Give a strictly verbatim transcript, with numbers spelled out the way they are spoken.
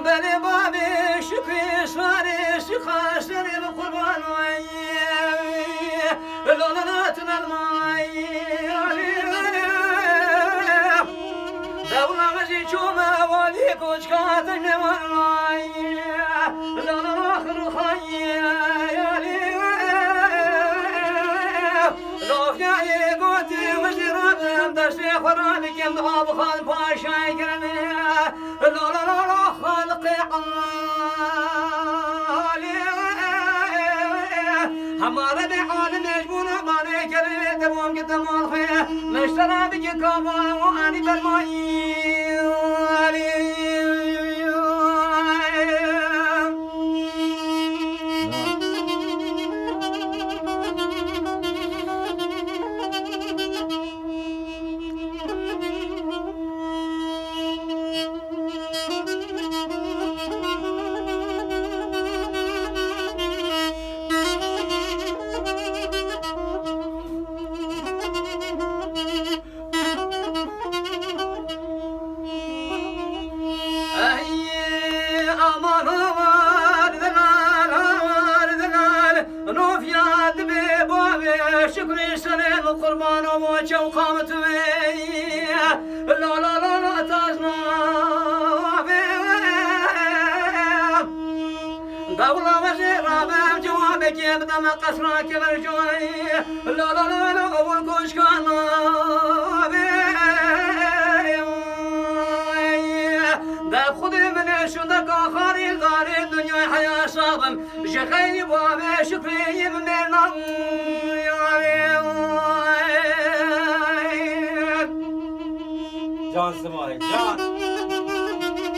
Belê babê şükrî sarê şixa serê bi qurban wayê. Lolana tunel mayê. Dewla me jî çûme walî koçka te ne wayê. Lolana xirxayê. Lofyayê gotî min jî rabim destê xwe rabikim dua bi xal paşay kirine. La la la la xalqê alî. Hema Rebê alimê ji bo namanê kerê te bom ki te mal xwe. Meştera bike kava û anî bermayî. Ey, aman, aman, dilal, aman, dilal. Nofya dibê bavê şükrî serê min qurban û çewqa min tu bê. La, la, la, la, tazna bê. Dewla vejê rabem cewabekê bide me qesra kemercoyê. La la la la, ewil koşka nabê. Deb xudê min ê şundeka xarî darê dinyayê heya sabim. Ji xeyrî babê şükrê yî min mêrna. Can Simayîl, can.